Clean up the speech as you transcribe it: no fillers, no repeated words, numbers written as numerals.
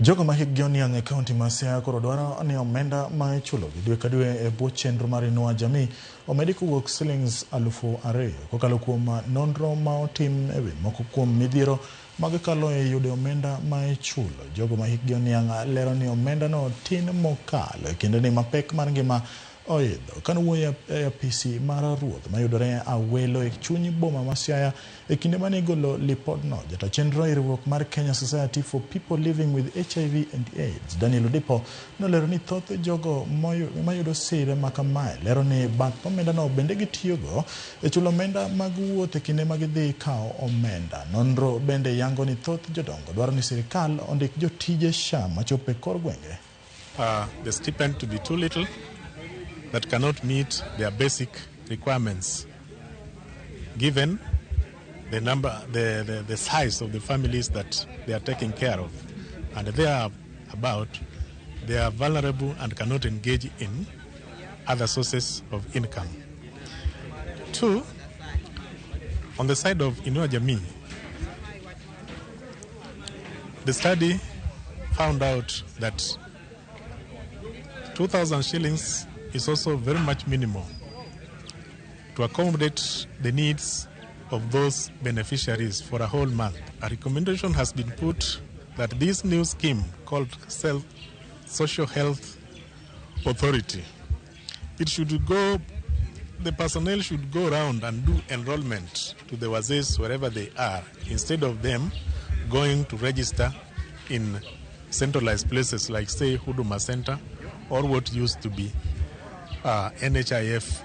Jogo ma hikgi oniang' e kaunti ma Siaya koro dwaro ni omenda ma ichulogi dwe ka dwe e bwo chenro mar Inua Jamii omedi kowuok silings 2,000 kokalo kuom nonro ma otim e wi moko kuom midhiero magikalo e yudo omenda ma ichulo. Jogo ma hikgi oniang' lero ni omenda no tin mokalo e kindeni ma pek mar ngima oidho. Kanowuoyo e apisi mar ruoth mayudore Awelo e chuny boma ma Siaya e kinde mane igolo lipodno, jata chenro e riwruok mar Kenya Society for People Living with HIV and AIDS, Daniel Odipo, nolero ni thoth jogo mayudo sir ma kamae lero ni bath omendano bende gitiyogo e chulo omenda mag wuoth e kinde ma gidhi kawo omenda. Nonro bende yango ni thoth jodongo dwaro ni sirikal ondik jotije SHA machopo e kor gwenge. The stipend to be too little that cannot meet their basic requirements given the number, the size of the families that they are taking care of. And they are about, they are vulnerable and cannot engage in other sources of income. Two, on the side of Inua Jamii, the study found out that 2,000 shillings is also very much minimal to accommodate the needs of those beneficiaries for a whole month. A recommendation has been put that this new scheme called Self Social Health Authority, it should go, the personnel should go around and do enrollment to the wazees wherever they are, instead of them going to register in centralized places like, say, Huduma Center or what used to be NHIF.